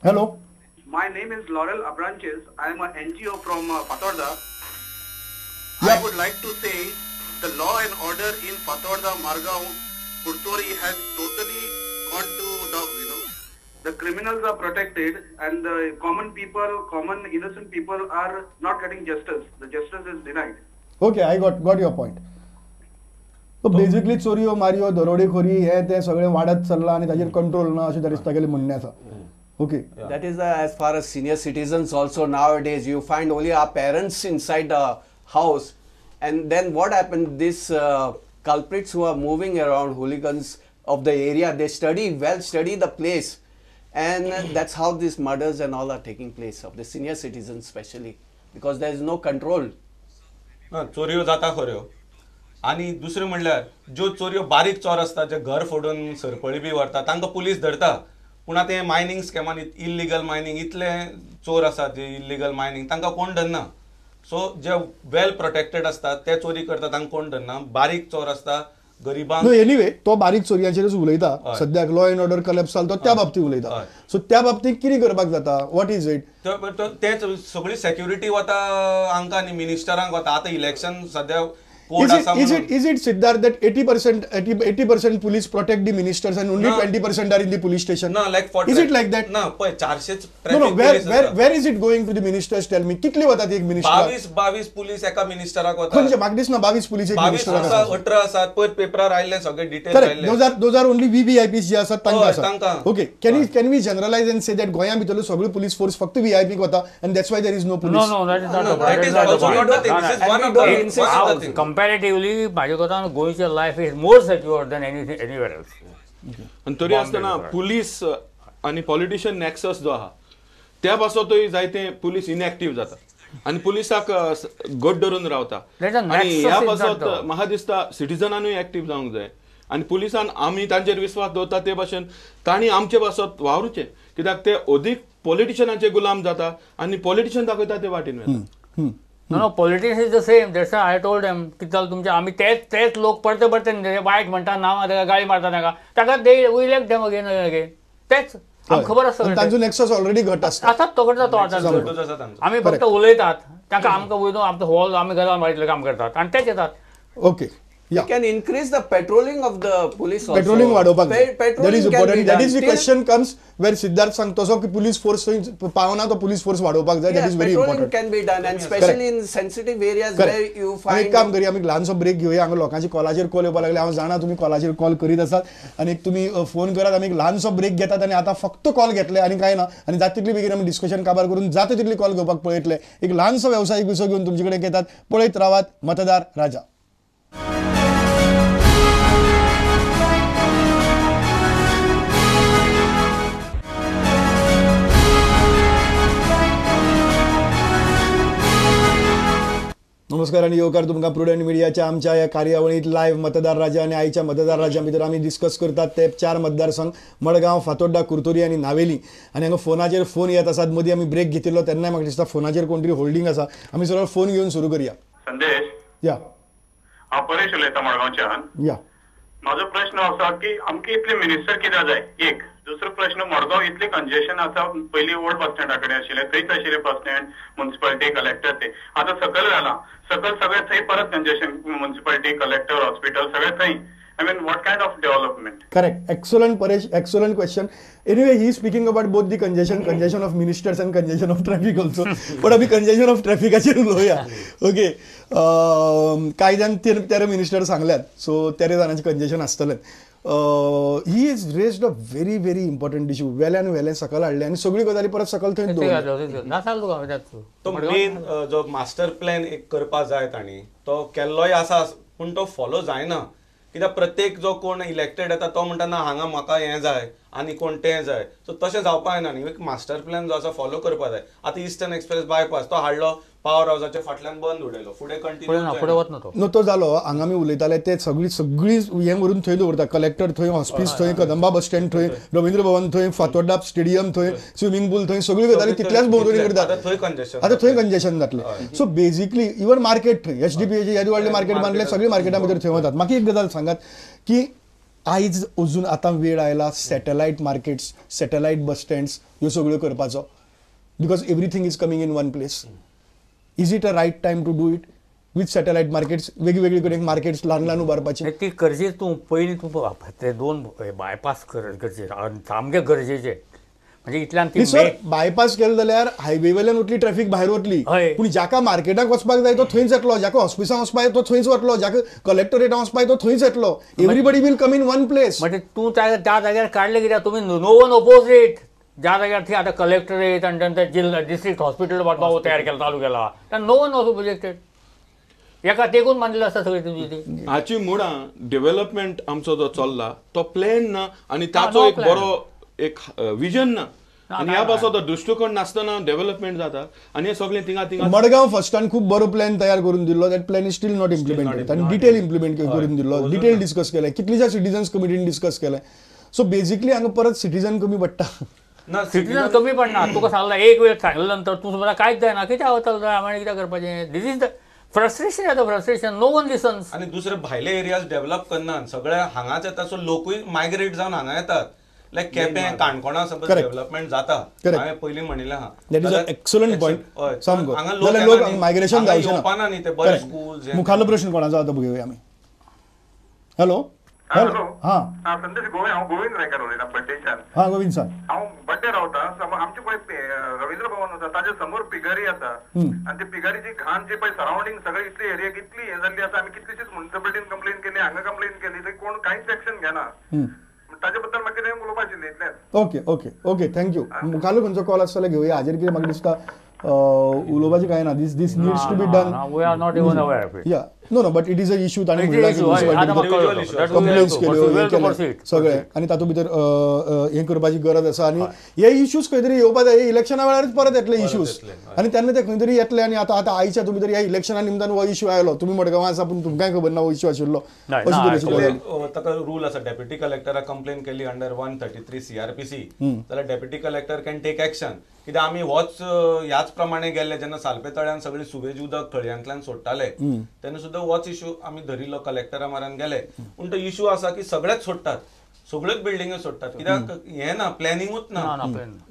Hello. My name is Laurel Abranches. I am an NGO from Fatorda. I would like to say the law and order in Fatorda, Margao, Kurtori has totally gone to dogs, you know. The criminals are protected and the common people, common innocent people are not getting justice. The justice is denied. Okay, I got your point. So basically चोरयो मारयो दरोडेखोरी हे ते सगळे वाडत चल्ला आनी ताजेर control ना अशें तरेन तागेलें म्हणणें आसा. Okay. That is as far as senior citizens also nowadays you find only our parents inside the house, and then what happened, these culprits who are moving around, hooligans of the area, they study well, study the place, and that's how these murders and all are taking place of the senior citizens especially, because there is no control. ना चोरयो जाता खऱ्यो, आनी दुसरें म्हणल्यार ज्यो चोरयो बारीक चोर आसता जे घर फोडून सरपळी बी व्हरता तांकां पुलीस धरता, पूण आतां हे मायनींग स्कॅमान इल्लिगल मायनींग इतले चोर आसात जे इल्लिगल मायनींग तांकां कोण धरना. सो जे वेल प्रोटेक्टेड आसतात ते चोरी करता तांकां कोण धरना, बारीक चोर आसता गरिबांक. नो एनिवे तो बारीक चोरयांचेरच उलयता सद्याक, लॉ एंड ऑर्डर कलॅप्स जालो तो त्या बाबतीत उलयता. सो त्या बाबतीत कितें करपाक जाता, what is it? तेच सगळी सेक्युरिटी वता हांकां न्ही मिनिस्टरांक वता. आतां इलेक्शन सद्या Is it Siddharth that 80% police protect the ministers and only 20% are in the police station? No, like 40. Is it like that? No, पळय 400 No, no, where is it going to the ministers? Tell me. कितले वतात एक minister? 22 police एका मिनिस्टराक वतात. खंयचे म्हाका दिसना 22 police एक मिनिस्टराक आसा. 18 आसात, पयर पेपरार आयिल्ले सगळे डिटेल आयिल्ले. Correct. Those are only VVIPs जे आसात तांकां आसा. Okay, can we generalize and say that गोंया भितरलो सगळो पुलीस फोर्स फक्त VVIP वता and that's why there is no police? No, no, that is not the point. That is also not the thing. This is one of the things. Comparatively, म्हाजे कोतान गोंयचें life is more secure than anywhere else. आनी तरी आसतना police आनी politician नॅक्सस जो आहा त्या पासतूय जायते पुलीस इनएक्टीव जाता आनी पुलिसाक गट धरून रावता. आनी ह्या पासत म्हाका दिसता सिटीजनानूय एक्टीव जावंक जाय आनी पुलिसान आमी तांचेर विस्वास दवरता ते भाशेन तांणी आमचे पासत वावरुचें, कित्याक ते अदीक पॉलिटिशियनाचे गुलाम जाता आनी पॉलिटिशियन दाखयता ते वाटेन वता. No, no, politics is the same. That's why I told them की चल तुमचे आमी तेच तेच लोक परते परते वायट म्हणटा नांव ताका गाळी मारता ताका ताका they we elect them again again. तेच आमकां खबर आसता तांचो नेक्सस ऑलरेडी घट आसता. आसात तो करता तो आतां आमी फक्त उलयतात तांकां आमकां वयलो आमचो हॉल आमी गजाल मारिल्लें काम करतात आनी तेच येतात. Okay. You can increase the patrolling of the police also. Patrolling वाडोवपाक जाय. That is important. That is the question comes where Siddharth सांगतो तसो की पुलीस फोर्स थंय पावना तो पुलीस फोर्स वाडोवपाक जाय. That is very important. Patrolling can be done and especially in sensitive areas where you find. एक काम करूया, आमी ल्हानसो ब्रेक घेवया. हांगा लोकांची कॉलाचेर कॉल येवपाक लागले. हांव जाणा तुमी कॉलाचेर कॉल करीत आसात आनी तुमी फोन करात. आमी एक ल्हानसो ब्रेक घेतात आनी आतां फक्त कॉल घेतले आनी कांय ना आनी जाता तितली बेगीन आमी डिस्कशन काबार करून जाता तितली कॉल घेवपाक पळयतले. एक ल्हानसो वेवसायीक विसो घेवन तुमचे कडेन येतात. पळयत रावात मतदार राजा. नमस्कार आनी येवकार तुमकां प्रुडंट मिडियाच्या आमच्या ह्या कार्यावळींत लायव्ह मतदार राजा. आनी आयच्या मतदार राजा भितर आमी डिस्कस करतात ते 4 मतदारसंघ मडगांव, फातोड्डा, कुर्तोरी आनी नावेली. आनी हांगा फोनाचेर फोन येत आसात. मदीं आमी ब्रेक घेतिल्लो तेन्नाय म्हाका दिसता फोनाचेर कोण तरी होल्डींग आसा. आमी सरळ फोन घेवन सुरू करया. संदेश, या हांव परेश उलयतां मडगांवच्यान. या, म्हाजो प्रश्न आसा की आमकां इतले मिनिस्टर कित्याक जाय? एक दुसरो प्रश्न, मडगांव इतले कंजेशन आसा, पयलीं ओल्ड बस स्टँडा कडेन आशिल्लें, थंयच आशिल्लें बस स्टँड, म्युनिसिपालिटी, कलेक्टर, ते आतां सकयल घालां, सकयल सगळें थंय परत कंजेशन, म्युनिसिपालिटी, कलेक्टर, हॉस्पिटल सगळें थंय. I mean, what kind of development? Correct. Excellent, Paresh. Excellent question. Anyway, he is speaking about both the congestion of ministers and congestion of traffic also. But abhi congestion of traffic आचेर उलोवया. Okay. कांय जाण तेरा minister सांगल्यात, so तेरा जाणांचें congestion आसतलें. He is raised a very very important issue. वेल्यान वेलें सकल हाडलें आनी सगळी गजाली परत सकल थंय दवरल्यो. तो मेन जो मास्टर प्लॅन एक करपा जाय तांणी तो केल्लोय आसा, पूण तो फॉलो जायना. कित्याक प्रत्येक जो कोण इलेक्टेड येता तो म्हणटा ना हांगा म्हाका हें जाय आनी कोण तें जाय. सो तशें जावपाक जायना न्ही. एक मास्टर प्लॅन जो आसा फॉलो करपाक जाय. आतां इस्टर्न एक्सप्रेस बायपास तो हाडलो, पावर हावसाच्या फाटल्यान बंद उडयलो, फुडें कंटिन्यू फुडें वतना नो तो जालो. हांगा आमी उलयताले ते सगळी सगळी हें व्हरून थंय दवरता. कलेक्टर थंय, हॉस्पिस थंय, कदंबा बस स्टँड थंय, रवींद्र भवन थंय, फातोड्डा स्टेडियम थंय, स्विमींग पूल थंय, सगळी गजाली तितल्याच भोंवतणी करतात. आतां थंय कंजेशन जातलें. सो बेजिकली इवन मार्केट थंय एचडीपीएचे येदें व्हडलें मार्केट बांदलें, सगळीं मार्केटां भितर थंय वतात. म्हाका एक गजाल सांगात की आयज अजून आतां वेळ आयला satellite markets, satellite bus stands ह्यो सगळ्यो करपाचो, because everything is coming in one place. Is it a right time to do it with satellite markets? वेगवेगळी कडेन मार्केट्स ल्हान ल्हान उबारपाची ती गरजेची. तूं पयलीं तूं ते दोन बायपास गरजेचे, सामके गरजेचे. म्हणजे इतल्यान ती सर बायपास केले जाल्यार हायवे वयल्यान वतली ट्रॅफिक भायर वतली, पूण जाका मार्केटाक वचपाक जाय तो थंयच येतलो, जाका हॉस्पिसांत वचपाक जाय तो थंयच वतलो, जाका कलेक्टरेटाक वचपाक जाय तो थंयच येतलो. Everybody will come in one place. म्हणजे तूं त्या जाग्यार काडलें कित्याक तुमी नो वन ओपोजीट. ज्या जाग्यार थंय आतां कलेक्टरेट आनी तांचे जिल्हा डिस्ट्रिक्ट हॉस्पिटल बाबा तयार केला चालू केला, नो वन ऑपोजिटेड. एका तेकून बांदिल्लें आसता सगळी तुजी ती. हाची मुळां डेव्हलपमेंट आमचो जो चल्ला तो प्लॅन ना आनी ताचो एक बरो एक विजन ना, आनी ह्या पासत तो दृश्टिकोन नासतना डेव्हलपमेंट जाता आनी हे सगळें थिंगा थिंगा. मडगांव फर्स्टान खूब बरो प्लॅन तयार करून दिल्लो, that plan is still not implemented. आनी डिटेल इम्प्लिमेंट करून दिल्लो, डिटेल डिस्कस केलें, कितलीश्या सिटीजन्स कमिटीन डिस्कस केलें. सो बेजिकली हांगा परत सिटीजन कमी पडटा. ना सिटीजन कमी पडना. तुका सांगला एक वेळ सांगले नंतर तूं सुद्दां कांयच जायना, कित्याक वतलो आमी कित्याक करपाचें. This is the frustration येता, फ्रस्ट्रेशन, नो वन लिसन्स. आनी दुसरे भायले एरियाज डेव्हलप करना, सगळे हांगाच येता, सो लोकूय मायग्रेट जावन हांगा येतात. लायक केपें काणकोणा सपोज डेव्हलपमेंट जाता, हांवें पयलीं म्हणिल्लें आहा. That is a excellent point. सामको लोक मायग्रेशन जावचें ना, न्ही ते बरे स्कूल. मुखारलो प्रश्न कोणाचो आतां पळोवया आमी. हॅलो हॅलो, हां संदेश गोविंद, हांव गोविंद रायकार उलयतां बड्डेच्यान. हां गोविंद सांग. हांव बड्डे रावता, आमचे पळय रवींद्र भवन आसा ताच्या समोर पिगरी आसा, आनी ते पिगरीची घाण जी पळय सरावंडींग सगळी इतली एरिया कितली हें जाल्ली आसा. आमी कितलीशीच म्युनिसिपालिटीन कंप्लेन केली, हांगा कंप्लेन केली, थंय कोण कांयच एक्शन घेना. ताचे बद्दल म्हाका कितें उलोवपाक आशिल्लें इतलेंच. Okay okay okay, thank you. मुखारलो खंयचो कॉल आसा जाल्यार घेवया. हाजेर कितें म्हाका दिसता उलोवपाचें कांय ना. This this needs to be done. We are not even aware of it. Yeah no no, but it is a issue. ताणें म्हणलां कंप्लेन्स केल्यो सगळें, आनी तातूंत भितर हें करपाची गरज आसा. आनी हे इश्यूज खंय तरी येवपा जाय. हे इलेक्शना वेळारूच परत येतले इश्यूज, आनी तेन्ना ते खंय तरी येतले. आनी आतां आतां आयच्या हातूंत भितर ह्या इलेक्शना निमतान हो इश्यू आयलो. तुमी मडगांवां आसा पूण तुमकांय खबर ना हो इश्यू आशिल्लो. ताका रूल आसा, डेप्युटी कलेक्टराक कंप्लेन केली अंडर 133 CrPC जाल्यार deputy collector can take action. कित्याक आमी होच ह्याच प्रमाणे गेल्ले जेन्ना सालपे तळ्यान सगळी सुवेज उदक खळयांतल्यान सोडटाले तेन्ना सुद्दां होच इश्यू आमी धरिल्लो, कलेक्टरा मारान गेले. पूण तो इश्यू आसा की सगळेच सोडटात, सगळ्योच बिल्डिंग्यो सोडटात, कित्याक हें ना, प्लॅनिंगूच ना.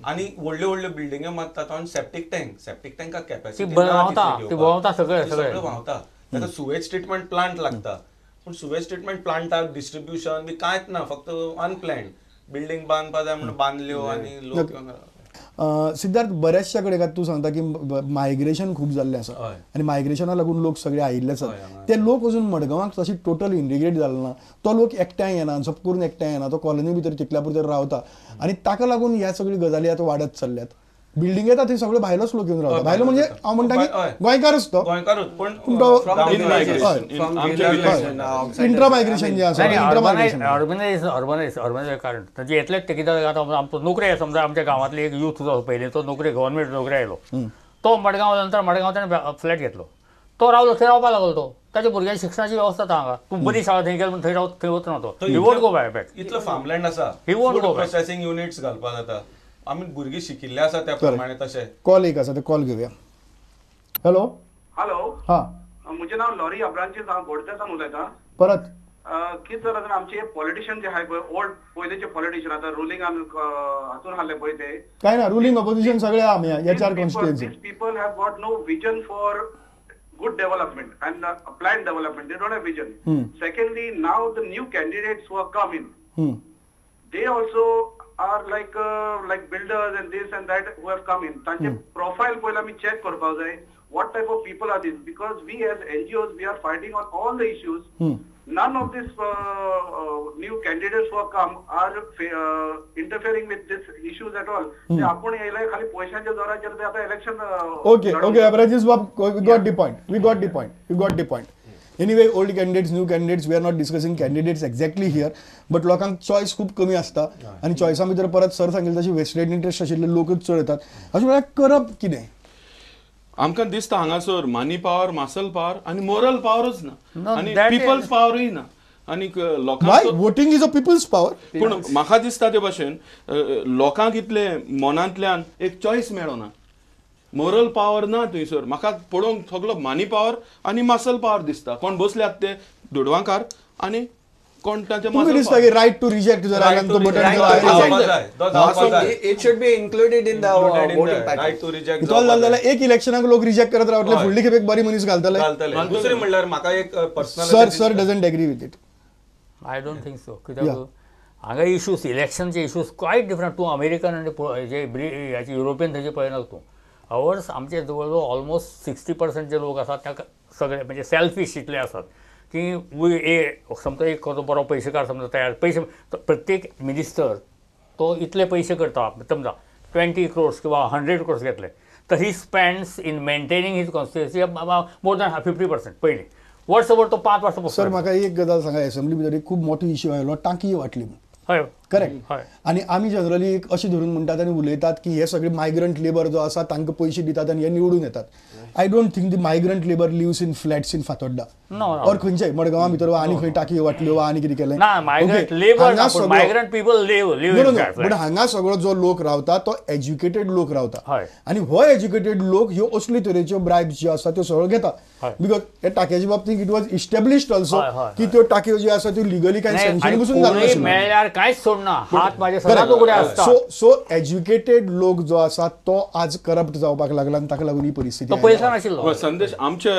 आनी व्हडल्यो व्हडल्यो बिल्डिंग्यो मारतात ऑन सेप्टीक टँक, सेप्टीक टँकाक कॅपॅसिटी व्हांवता, सगळें व्हांवता. ताका सुवेज ट्रिटमेंट प्लांट लागता, पूण सुवेज ट्रिटमेंट प्लांटाक डिस्ट्रिब्युशन बी कांयच ना, फक्त अनप्लॅन्ड बिल्डींग बांदपा जाय म्हणून बांदल्यो आनी लोक. सिद्धार्थ, बऱ्याचशा कडेन तूं सांगता की मायग्रेशन खूब जाल्लें आसा आनी मायग्रेशना लागून लोक सगळे आयिल्ले आसात. ते लोक अजून मडगांवाक तशी टोटल इंटिग्रेट जालो ना. तो लोक एकठांय येना, सप करून एकठांय येना, तो कॉलनी भितर तितल्या पुरते रावता आनी ताका लागून ह्या सगळ्यो गजाली आतां वाडत चल्ल्यात. बिल्डिंग येता थंय सगळे भायलोच लोक येवन रावता. भायलो म्हणजे हांव म्हणटा की गोंयकारच तो, गोंयकारूच, पूण इंट्रा मायग्रेशन जें आसा, इंट्रा मायग्रेशन अर्बनायझेशन अर्बनायझेशन कारण तांचे येतलेच ते. कित्याक आतां आमचो नोकरी समजा आमच्या गांवांतले एक यूथ जो पयलीं तो नोकरी गव्हर्मेंट नोकरी आयलो, तो मडगांव नंतर मडगांव ताणें फ्लॅट घेतलो, तो रावलो थंय रावपाक लागलो. तो ताच्या भुरग्यांची शिक्षणाची वेवस्था आतां हांगा. तूं बरी शाळा थंय गेलो थंय राव, थंय वचना तो. He won't go back. इतलो फार्मलँड आसा, he won't go. Processing units घालपाक जाता. आमी भुरगीं शिकिल्ले आसा त्या प्रमाणे. तशें कॉल एक आसा, ते कॉल घेवया. हॅलो हॅलो, हां, म्हजें नांव लॉरी अब्रांचीस, हांव गोडच्यासान उलयतां. परत कितें जालां, आमचे पॉलिटिशियन जे आहाय पळय, ओल्ड पयलींचे पॉलिटिशियन आतां रुलिंगान हातून आहले पळय ते, काय ना रुलिंग ऑपोजिशन सगळे आमी ह्या चार constituency. These people have got no vision for good development and planned development. They don't have vision. Secondly, now the new candidates who are come in, they also are like builders and this and that who have come in. तांचे profile पयलीं आमी check करपाक जाय. What type of people are these? Because we as NGOs, we are fighting on all the issues. None of these new candidates who have come are interfering with these issues at all. ते आपूण येयले खाली पयशांच्या जोराचेर ते आतां election. Okay okay, Abrajis बाब, we got the point. We got the point. We got the point. Anyway, old candidates, new candidates, we are not discussing candidates exactly here, but लोकांक choice खूब कमी आसता आनी चॉयसा भितर परत सर सांगिल्ले तशी वेस्टेड इंट्रस्ट आशिल्ले लोकूच चड येतात. अशें म्हळ्यार करप कितें? आमकां दिसता हांगासर मनी पॉवर, मसल पॉवर आनी मोरल पॉवरूच ना, आनी पिपल्स पॉवरूय ना. आनी लोकांक voting is a people's power. पूण म्हाका दिसता ते भाशेन लोकांक इतले मनांतल्यान एक चॉयस मेळना, मोरल पॉवर ना थंयसर. म्हाका पळोवंक सगलो मनी पॉवर आनी मसल पॉवर दिसता. कोण बसल्यात ते दुडवांकार आनी कोण तांचे तुमकां दिसता की रायट टू रिजेक्ट जर आयला तो button, it should be included in the voting pattern. Right to reject इतलो जालें जाल्यार एक इलेक्शनाक लोक रिजेक्ट करत रावतले, फुडली खेपेक बरी मनीस घालतले. दुसरें म्हणल्यार म्हाका एक personal, sir sir doesn't agree with it. I don't think so. कित्याक हांगा इश्यूज, इलेक्शनचे इश्यूज क्वायट डिफरंट. तूं अमेरिकन आनी जे हाचे युरोपियन थंयचे पळयना तूं. अवर्स आमचे जवळ जवळ ऑलमोस्ट 60% जे लोक आसात ताका सगळे म्हणजे सेल्फीश इतले आसात की समजा एक बरो पयशेकार समजा तयार पयशे, प्रत्येक मिनिस्टर तो इतले पयशे करता, समजा 20 crores किंवा 100 crores घेतले तर he spends in maintaining his constituency more than 50% पयलीं वर्सभर तो 5 वर्सां. सर म्हाका एक गजाल सांगा, एसेंब्ली भितर एक खूब मोठो इश्यू आयलो, टांकी वांटली म्हूण. हय, करेक्ट. आनी आमी जनरली एक अशें धरून म्हणटात आनी उलयतात की हे सगळे मायग्रंट लेबर जो आसा तांकां पयशे दितात आनी हे निवडून येतात. I don't think the migrant labour lives in flats in Fatorda or खंयच्याय मडगांवा भितर वा आनी खंय टाकी वांटल्यो वा आनी कितें केलें. बट हांगा सगळो जो लोक रावता तो एज्युकेटेड लोक रावता आनी हो एज्युकेटेड लोक ह्यो असले तरेच्यो ब्रायब्स ज्यो आसा त्यो सगळ्यो घेता. Because हे टाकयेच्या बाबतींत it was established also की त्यो टाकयो ज्यो आसा त्यो लिगली कांय सँक्शन पसून जालें. कांयच सोडना, हात माझे सदांच उगडे आसता. सो एज्युकेटेड लोक जो आसा तो आज करप्ट जावपाक लागला आनी ताका लागून ही परिस्थिती. तो पयसान आशिल्लो संदेश आमचे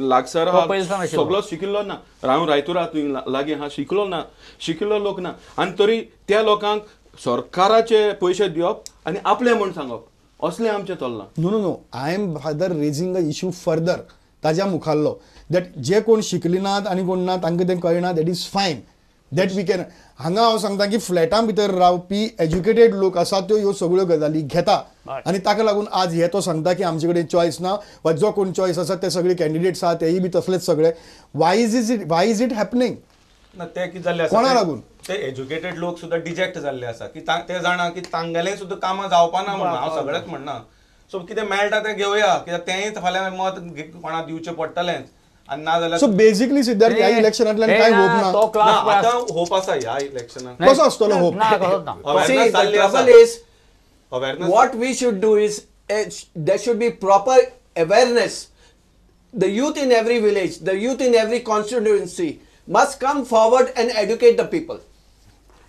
लागसार सगळो शिकिल्लो ना, हांव रायतुरा लागीं आहा, शिकलो ना, शिकिल्लो लोक ना, आनी तरी त्या लोकांक सरकाराचे पयशे दिवप आनी आपले म्हूण सांगप असलें आमचें चल्लां. No no no, I am father raising the issue further ताज्या मुखाल्लो that जे कोण शिकले नात आनी कोण ना तांकां तें कळना, that is fine, that we can. हांगा हांव सांगता की फ्लॅटां भितर रावपी एज्युकेटेड लोक आसा त्यो ह्यो सगळ्यो गजाली घेता आनी ताका लागून आज हे तो सांगता की आमचे कडेन चॉयस ना वा जो कोण चॉयस आसा ते सगळे कॅन्डिडेट्स आसा तेय बी तसलेच सगळे. Why is it happening? ना ते कितें जाल्लें आसा, कोणा लागून ते एज्युकेटेड लोक सुद्दां डिजेक्ट जाल्ले आसा की ते जाणा की तांगेलें सुद्दां कामां जावपा ना म्हणून. हांव सगळेच म्हणना, सो कितें मेळटा तें घेवया, कित्याक तेंय फाल्यां मत कोणाक दिवचें पडटलेंच. सो बेसिकली सिद्धार्थ ह्या इलेक्शनांतल्यान काय होप ना? आतां होप आसा ह्या इलेक्शनाक. कसो आसतलो hope? What we should do is there should be proper awareness. The youth in every village, the youth in every constituency must come forward and educate the people.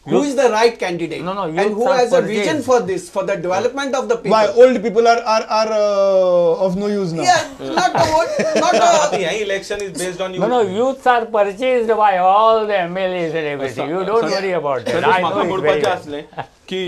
Who is the right candidate? No, no, and who has a vision for this, for the development of the people. Why old people are of no use now? Yeah, not the old, not the. The election is based on you. No, no, youths are purchased by all the MLAs and everything. You don't worry about that. I know it very well. की